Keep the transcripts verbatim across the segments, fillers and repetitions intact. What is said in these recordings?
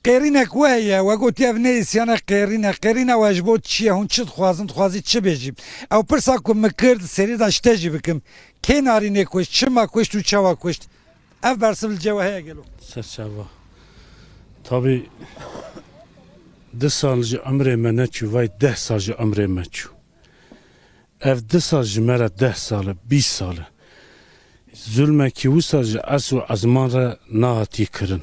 Qêrînek we heye, we gotiye ev ne îsyane, qêrîn e. Qêrîna we ji bo çi ye? Hûn çi dixwazin? Dixwazî çi bêjî? Ew pirsa ku min kir, serî de ji te jî bikim. Kê Narînê kuşt? Çima kuşt û çawa kuşt? Ev bersiv li cem we heye gelo? Serçava. Tabî du sal ji emrê me neçû, vay deh sal ji emrê me çû. Ev du sal ji me re deh sal e, bîst sal e. Zulmekî wisa ji ers û ezman re nehatiye kirin.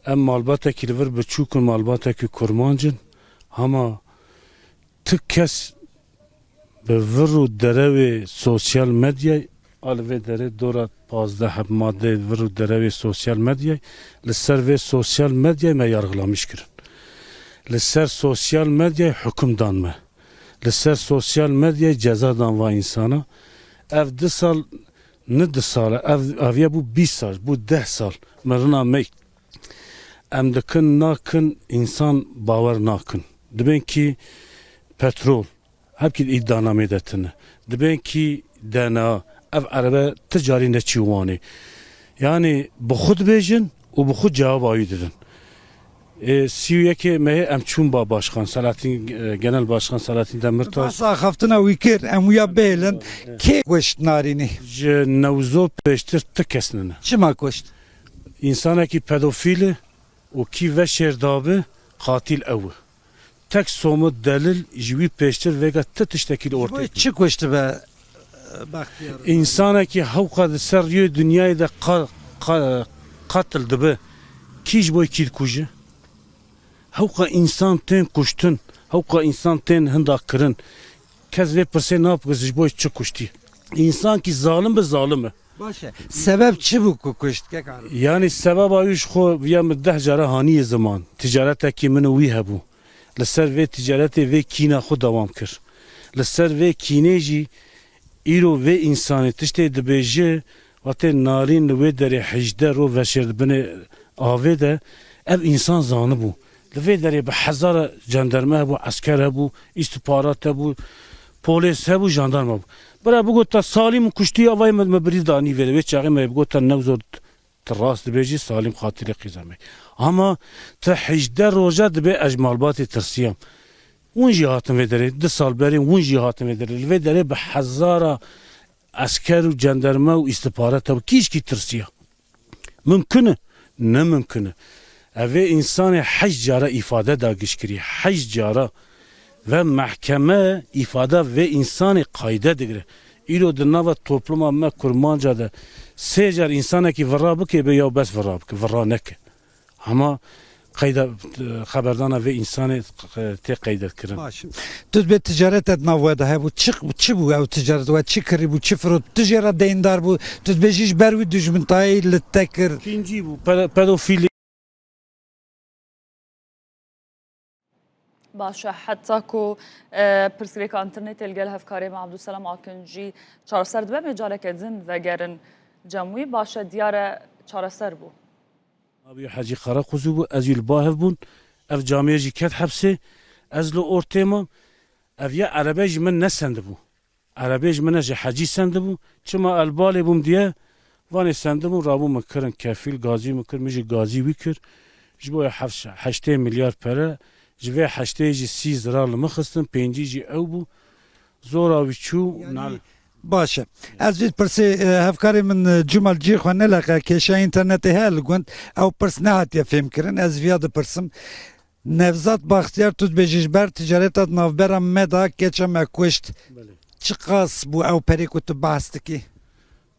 Em malbatekî li vir biçûk in, malbatekî kurmanc in. Hema tu kes bi vir û derewê sosyal medyayê, a li vê derê dora pazdeh heb madeyê vir û derewê sosyal medyayê, li ser vê sosyal medyayê me yargılamiş kirin. Li ser sosyal medyayê hukum dan me. Li ser sosyal medyayê ceza dan va însana. Ev du sal, ne du sal e, ev, ev ya bû bîst sal, bû deh sal. Mirina me. Em dikin, nakin, însan bawer nakin. Dibên kî petrol, hepkî îddianamê de tine. Dibên kî D N A, ev erebe ti carî neçî Wanê. Yanî bi xwe dibêjin û bi xwe cewaba wî didin. Ê, sî û yekê mehê em çûn ba başkan, Selahattin, e, Genel Başkan Selahattin Demirtaş. Basa axaftina wî kir, em wiya bêlin. Kê kuşt Narînî? Ji Newzo pêştir ti kes nine. Çima kuşt? Însanekî pedofîl e û kî veşêr dabe, qatîl ew e. Tek somut delil ji wî pêştir vêga ti tiştekî li ortê. Çi kuştibe, e, Bextiyar? Însanekî hewqa di ser riyê dinyayê de qa-, qa-, qatil dibe, kî ji bo kî dikuje? Hewqa însan tên kuştin, hewqa însan tên hinda kirin. Kes vê pirsê napirse ji bo çi kuştî? Însankî zalim be, zalim e. Baş e. Sebeb çi bû ku kuşt, kek Arif? Yanî sebeba wî ji xwe viya min deh cara hanî ye ziman. Ticaretekî min û wî hebû. Li ser vê ticaretê vê kîna xwe dewam kir. Li ser vê kînê jî îro vê însanê tiştê dibêje, vatê Narîn li wê derê hejdeh roj veşêr di binê avê de, ev însan zanibû. Li vê derê bi hezara cenderme hebû, esker hebû, îstixbarat hebû, polês hebû, jandarma hebû. Bira bigota Salîm kuştî ya vay me, me birî danî vê. Wê çaxê me bigota Newzo, tu rast dibêjî, Salîm qatilê qîza me. Ama tu hejdeh roja dibê ez ji malbatê tirsiyam. Hûn jî hatin vê derê, du sal berê hûn jî hatin vê derê. Li vê derê bi hezara esker û cenderme û îstixbarat hebû. Kî ji kî tirsiya? Mimkun e? Ne mimkun e. Ev vê însanê heşt cara îfade da gişt kirî. Heşt cara ve mehkeme îfada vê însanê qayde digire. Îro di nava topluma me kurmanca de sê car însanekî vira bike, bê ya bes vira bike, vira neke. Hema qeyda, xeberdana vê însanê tê qeyde kirin. Baş. Tu dibê ticaret di nav we de hebû. Çi, çi bû ew ticaret? We çi kirî bû? Çi firot? Tu jê re deyndar bû? Tu dibêjî ji ber wî dijmintayî li te kir? Kîncî bû, pe-, pedofîlî. Baş e, heta ku, e, pirsgirêka înternetê li gel hevkarê me Abdulselam Akincî çareser dibe, em ê careke din vegerin cem wî. Baş e, diyar e çareser bû. Navê wî Hecî Qerequzû bû, ez wî li ba hev bûn. Ev camêr jî ket hepsê, ez li ortê mam. Ev ya erebe ji min nesendibû. Erebê ji min e, ji Hecî sendibû. Çima el balê bûm diye, vanê sendibû, rabû min kirin kefîl, gazî min kir, min jî gazî wî kir. Ji bo ya heft-, heştê milyar pere, ji vê heştê jî sî zirar li min xistin, pêncî jî ew bû. Zora wî çû, yanî, nal- baş e. Ez vê pirsê, e, hevkarê min, e, Cumal cî xwe neleqe, kêşa înternetê heye li gund, ew pirs nehatiye fêmkirin, ez viya dipirsim. Nevzat Baxtiyar, tu dibêjî ji ber ticareta di navbera me de keça me kuşt. Belê. Çiqas bû ew perê ku tu behs dikî?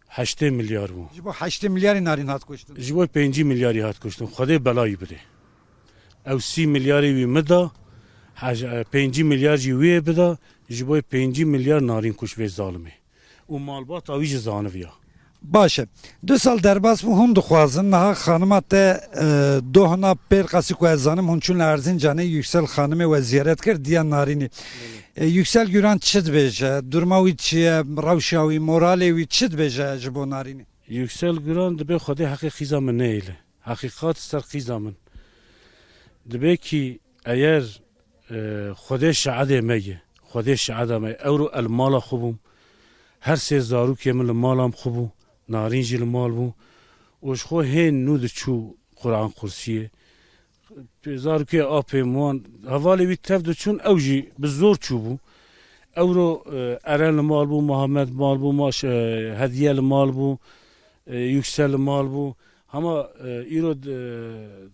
Heştê milyar bû. Ji bo heştê milyarî Narîn hat kuştin? Ji bo pêncî milyarî hat kuştin. Xwedê belayî bidê. Ew sî milyarî wî min da, hej-, e, pêncî milyar jî wî yê bida, ji bo pêncî milyar Narîn kuşt vê zalimê. Û malbata wî jî zaniviya. Baş e. Du sal derbas bû, hûn dixwazin niha xanima te, e, dohna pêr qasî ku ez zanim, hûn çûn li Erzincanê, Yüksel xanimê we ziyaret kir, diya Narînî. E, Yüksel Güran çi dibêje? Durma wî çi ye? Rewşa wî, moralê wî çi dibêje ji bo Narînî? Yüksel Güran dibê Xwedê heqê qîza min neyêle. Heqîqat ser qîza min. Dibê kî eyer, e, Xwedê şehidê me ye. Xwedê şehida me ye. Ewro el mala xwe bûm. Her sê zarokê min li mala min xwe bû. Narîn jî li mal bû. Û ji xwe hên nû diçû Quran Qursiyê. Zarokê apê min wan hevalê wî tev diçûn, ew jî bi zor çûbû. Ewro, e, Eren li mal bû, Muhammed mal bû, Maş-, e, Hediye li mal bû, e, Yüksel li mal bû. Hema, e, îro, e,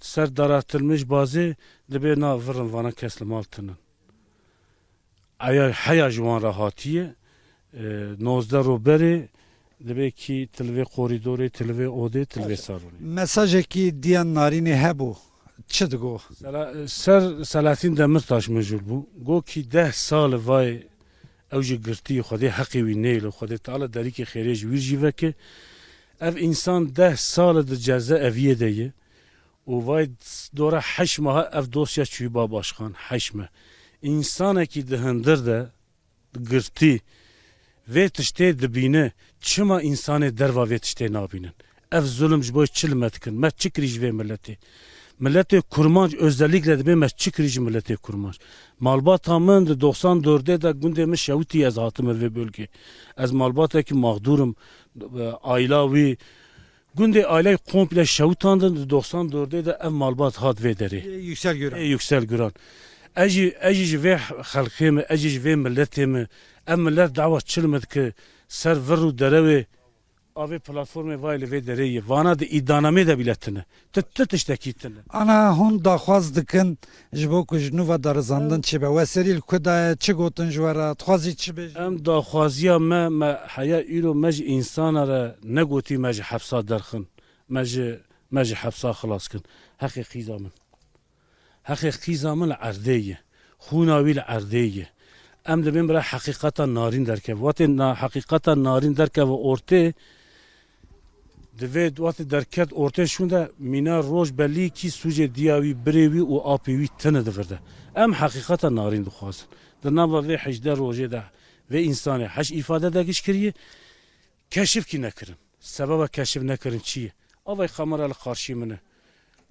ser dara Tilmij bazê dibê na virin vana kes li mal tinin. Eya heya ji wan re hatiye, e, nozdeh ro berê dibê kî tilvê korîdorê, tilvê odê, tilvê salonê. Mesajekî diyan Narînê hebû, çi digo? Sela-, ser Selahattin Demirtaş mijûl bû. Go kî deh sal vay ew ji girtî Xwedê heqê wî nêlo, Xwedê Teala derîkê xêrê ji wîr jî veke. Ev însan deh sal di ceze eviyê de ye. Û vay dora heşt meha ev dosya çûyî ba başkan, heşt meh. Însanekî di hundir de girtî vê tiştê dibîne, çima însanê derva vê tiştê nabînin? Ev zulm ji bo çi li me dikin? Me çi kirî ji vê miletê? Miletê Kurmanc özellikle dibê me çi kirî ji miletê Kurmanc? Malbata min di doxsan dördê de gundê min şewitî ez hatime vê bölgê. Ez malbatekî mağdurim, aila wî, Gundê aileyê komple şewitandin, di doxsan dördê de ev malbat hat vê derê. Ê Yüksel Güran. Ê Yüksel Güran. Ez jî, ez jî ji vê xelkê me, ez jî ji vê miletê me, ev milet dawa çil me dike, ser vir û derewê avê platformê vay li vê derê ye. Vana di îdanamê de bîle tine. Tu, tu tiştekî tine. Ana hûn daxwaz dikin ji bo ku ji nû ve darizandin çi be? We serî li ku daye, çi gotin ji we re? Dixwazî çi bêjî? Em daxwaziya me, me heya îro me ji însana re negotî me ji hepsa derxin. Me ji, me ji hepsa xilas kin. Heqê qîza min. Heqê qîza min li erdê ye. Xûna wî li erdê ye. Em dibên bira heqîqeta Narîn derkeve. Wextê na-, heqîqeta Narîn derkeve ortê, Divê wextê derket ortê şûnde mîna roj belî kî sûcê diya wî, birê wî û apê wî tine di vir de. Em heqîqeta Narîn dixwazin. Di nava vê hejdeh rojê de vê însanê heş îfade de giş kiriye, keşif kî nekirin. Sebeba keşif nekirin çi ye? Avay kamera li qarşî min e.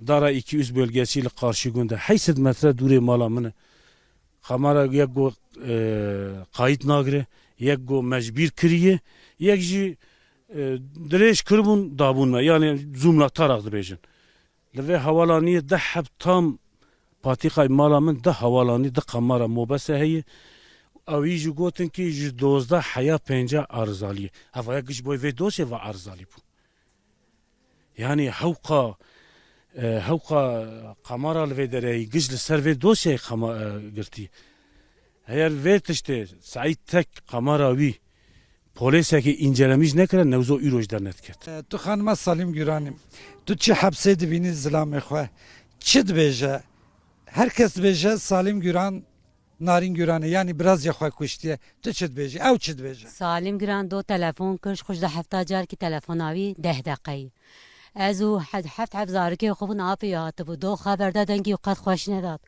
Dara iki üst bölgesi li qarşî gund e. Heyşt sed metre dûrê mala min e. Kamera yek go, e, qayît nagire, yek go me ji bîr kiriye, yek jî, e, dirêj kiribûn, dabûn me. Yanî zûmla tarak dibêjin. Li vê hewalaniyê deh heb tam patîqay mala min, deh hewalanî, di kamera mobese heye. Ewî jî gotin kî ji dozdeh heya pênca arizaliyê. Hevaya giş boy vê dosê ve arizalî bû. Yanî hewqa, e, hewqa qamara li vê dereyî, giş li ser vê dosyayê qama-, e, girtî. Eger vê tiştê Seîd Tek qamara wî polêsekê încelemîş nekire, newzo îro ji dernediket. E, tu xanima Salîm Gûranî, tu çi hepsê dibînî zilamê xwe? Çi dibêje? Her kes dibêje Salîm Gûran Narîn Gûranê, yanî biraziya xwe kuştiye. Tu çi dibêjî? Ew çi dibêje? Salîm Gûran do telefon kir, ji xwe ji de hefta carkî telefona wî deh deqeyî. Ez û he-, heft heb zarikê xwe bûn, apê wî hatibû. Do xeber da, dengî wî qet xweş nedat.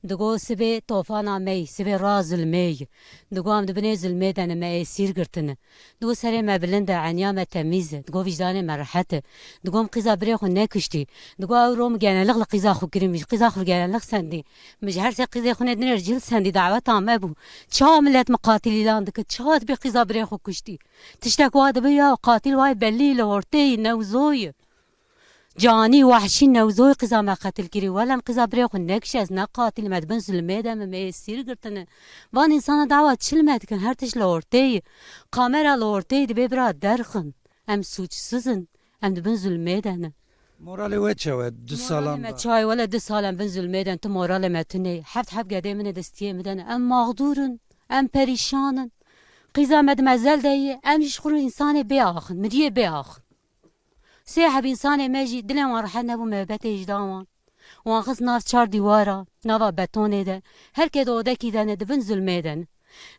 Digo sibê tofana me yî, sibê ra zilmê yî. Digo em di binê zilmê de ne, me êsîr girtine. Digo serê me bilind e, eniya me temîz e. Digo vîcdanê me rehet e. Digo min qîza birê xwe nekuştî. Digo ew ro min genelix li qîza xwe kirî, min ji qîza xwe genelix sendî. Min ji her sê qîzê xwe nê dinê cil sendî, daweta me bû. Çawa milet min qatil îlan dike? Çawa dibê qîza birê xwe kuştî? Tiştek wa dibe ya, qatil wayê bellî li ortê yî, newzo yî. Canî, wehşî, newzo yî qîza me qetil kirî. Wele min qîza birê xwe nekişt, ez ne qatil, me di bin zulmê de me, me êsîr girtine. Van însana dawa çil me dikin, her tişt li ortê yî. Kamera li ortê yî, dibê bira derxin. Em sûçsiz in. Em di bin zulmê de ne. Moralê we çawa ye? Du Moralê salan me da. Çawa ye? Wele du sal em bin zulmê de ne. Tu moralê me tune ye. Heft heb gedê min ê destiyê min de ne. Em mağdur in. Em perîşan in. Qîza me di mezel de ye. Em jî ji xwe re însanê bê axin. Miriyê bê axin. Sê heb însanê me jî dilê wan rehet nebû, muhebetê ji da wan. Wan xist nav çar dîwara, nava betonê de. Her kê di odekî de ne, di bin zulmê de ne.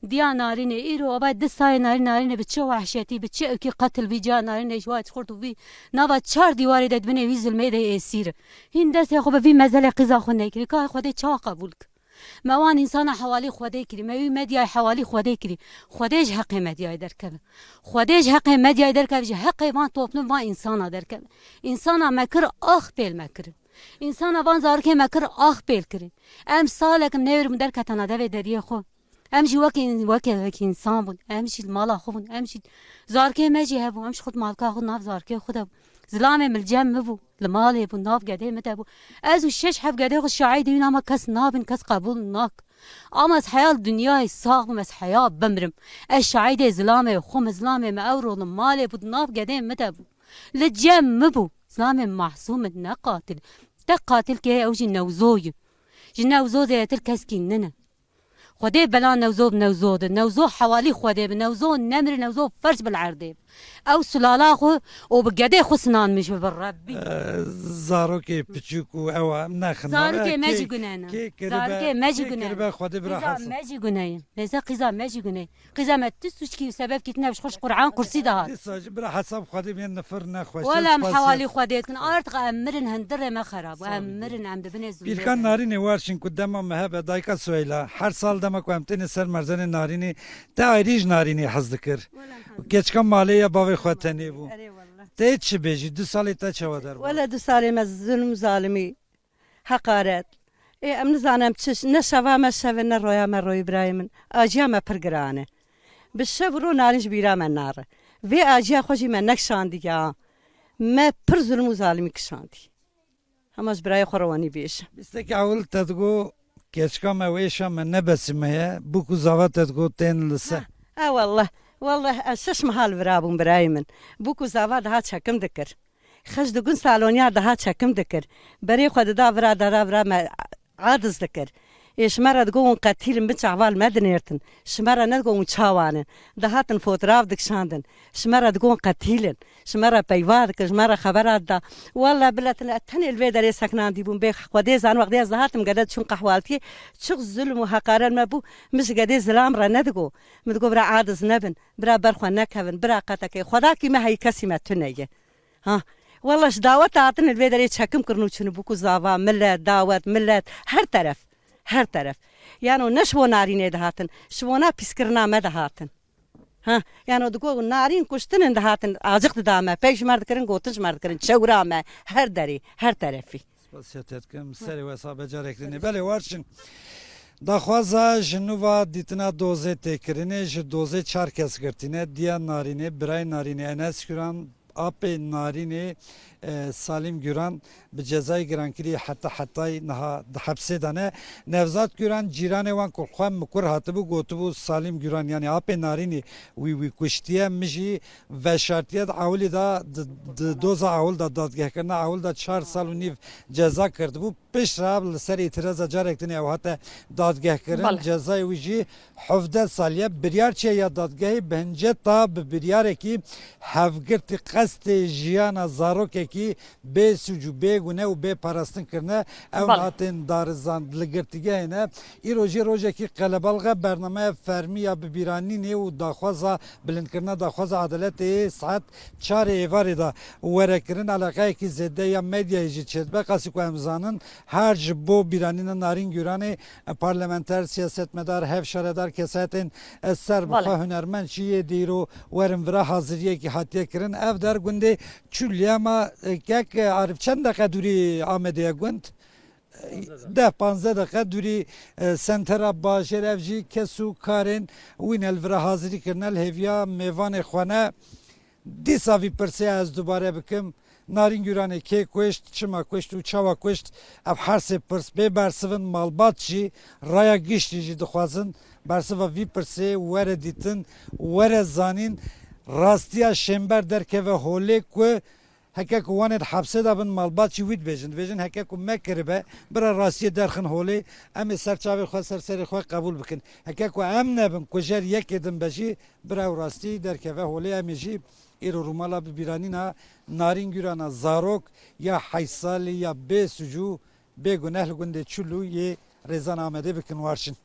Diya Narînê îro, ava du sayê Narîn, Narînê bi çi wehşetî, bi çi ewkî qetil vî, ciya Narînê ji wa xurt û vî nava çar dîwarê de di binê wî zulmê de êsîr. Hîn destê xwe bi vî mezelê qîza xwe nekirî. Ka Xwedê çawa qebûl kir? Me wan însana hewalî Xwedê kirî, me wî medyayê hewalî Xwedê kirî. Xwedê ji heqê medyayê derkeve. Xwedê ji heqê medyayê derkeve, ji heqê van toplum, van însana derkeve. Însana me kir, ax pêl me kirin. Însana van zarikê me kir, ax pêl kirin. Em salek im nêwerim derketana devê deriyê xwe. Em jî wekî, wekî, wekî însan bûn. Em jî li mala xwe bûn. Em jî zarikê me jî hebû. Em jî xwe di malka xwe, nav zarikê xwe de bûn. Zilamê min li cem min bû, li malê bû, nav gedê min de bû. Ez û şeş heft gedê xwe şahidê wî ne, ama kes nabin, kes qebûl nak. Ama ez heya li dinyayê sax bim, ez heya bimrim. Ez şahidê zilamê xwe, min zilamê min ewro li malê bû, di nav gedê min de bû. Li cem min bû. Zilamê min masûm in, ne qatil. Te qatil kê, ew jî Newzo ye. Ji Newzo zêdetir keskî nine. Xwedê bela Newzo bi Newzo de. Newzo hewalî Xwedê bi. Newzo nemir, Newzo ferş bil erdê bi. Ew sulala xwe û bi gedê xwe sinanmiş bi, bi Rebbî. Ee, zarokê piçûk û ew a nexin. Zarokê me jî gune ne. Kê kiribe, Zarokê me jî kê gune kiribe ne. Xwedê bira Qîza Hasan. Me jî gune ye. Mêze qîza me jî gune ye. Qîza me tu suçkî û sebebkî tune bi xweş Qur'an kursî de hat. Dîsa jî bira hesab Xwedê bê nifir nexweş. Wela em hewalî Xwedê dikin. Artık em mirin, hundirê me xerab bû. Em mirin, em di binê zulmê Pîlkan de. Narînê warşin ku dema me hebe dayika Süheyla. Her sal dema ku em têne ser merzenê Narînê, te ayrî ji Narînê hez dikir. Wela em hez Keçika malê ya bavê xwe tenê bû. Erê wela. Te çi bêjî? Du salê te çawa derbas? Wela du salê me zulm û zalimî. Heqaret. Ê, em nizanim çi, ne şeva me şev e, ne roya me royê birayê min. Aciya me pir giran e. Bi şev û ro Narîn ji bîra me nare. Vê aciya xwe jî me nekişandiya. Me pir zulm û zalimî kişandî. Hema ji birayê xwe rewanî bêjim. Bîstekî ewil te digo, keçika me û êşa me ne besî me ye, bûk û zava te digo tên li ser. Ha, ha, wallah. Wallah, ez şeş meha li vira bûm birayê min. Bûk û zava daha çekim dikir. Xeş digun saloniya daha çekim dikir. Berê xwe dida vira, dara vira me adiz dikir. Ê ji me re digo hûn qetîl in, bi çaval me dinêrtin. Ji me re nedigo hûn çawan in. Dihatin fotoğraf dikişandin. Ji me re digo hûn qetîl in. Ji me re peyva dikir, ji me re xebera dida. Walla biletin, ez tenê li vê derê seknandî bûm. Bê Xwedê zan wextê ez dihatim gede çûm qehwaltiyê. Çiq zulm û heqaret me bû. Min ji gedê zilam re nedigo. Min digo bira adiz nebin. Bira ber xwe nekevin. Bira qetekê. Xwedakî me heyî kesî me tune ye. Ha. Walla ji dawet hatin li vê derê çekim kirin û çûn bûk û zava, millet, dawet, millet, her teref. Her teref. Yano ne ji bo Narînê dihatin, ji bona pîskirina me dihatin. Ha, yano digo Narîn kuştin in dihatin, aciq dida me, pey ji me dikirin, gotin ji me dikirin, çewra me, her derê, her terefî. Spasiya te dikim, serê we sabe carek din. Belê warçin. Daxwaza ji nû va dîtina dozê têkirinê, ji dozê çar kes girtîne, diya Narînê, birayê Narînê Enes Kuran, apê Narînê, e, Salîm Guran bi cezayê girankirî heta hetayî niha di hepsê de ne. Nevzat Guran cîranê wan ku xwe mikur hatibû, gotibû Salîm Guran, yanî apê Narînê wî, wî kuştiye, min jî veşartiye, di ewilî de, di, di doza ewil de, dadgehkirina ewil de çar sal û nîv ceza kirdibû. Piştre li ser îtiraza carek din ew hate dadgehkirin. Bale. Cezayê wî jî hevdeh sal e. Biryar çi ye ya dadgehê? Bi hinceta bi biryarekî hevgirtî qestê jiyana zarokekî bê sûc û bê gune û bê parastin kirine. Ew Bale. Hatên darizand li girtîgehê ne. Îro jî rojekî qelebalix e, bernameya fermî ya bibîranînê û daxwaza bilindkirina daxwaza edaletê saet çarê êvarê de were kirin. Eleqeyekî zêde ya medyayê jî çêdibe. Qasî ku em zanin, her ji bo bîranîna Narîn Guranê, e, parlamenter, siyasetmedar, hevşaredar, kesayetên, e, ser bi Bale. Xwe, hunermend jî yê dîro werin vira haziriyekî hatiye kirin. Ev der gundê Çûlî ye, ma, e, kek, e, Arif, çend deqe dûrî Amedê ye gund? Deh panzdeh deqe dûrî, e, sentera bajêr, ev jî kes û karên wî ne li vira hazirî kirine, li hêviya mêvanê xwe ne. Dîsa vî pirsê ez dubare bikim. Narîn Guranê kê kuşt, çima kuşt û çawa kuşt? Ev her sê pirs bê bersiv in, malbat jî, raya giştî jî dixwazin bersiva vî pirsê were dîtin, were zanîn. Rastiya şênber derkeve holê ku heke ku wanê di hepsê de bin, malbat jî wî dibêjin. Dibêjin heke ku me kiribe, bira rastiyê derxin holê, em ê ser çavê xwe, ser serê xwe qebûl bikin. Heke ku em nebin, kujer yekê din be jî, bira ew rastî derkeve holê, em ê jî îro rûmala bibîranîna Narîn Gurana zarok ya heyş salî ya bê suc û bê guneh li gundê Çûlû yê Rêzan Amedê bikin warşin.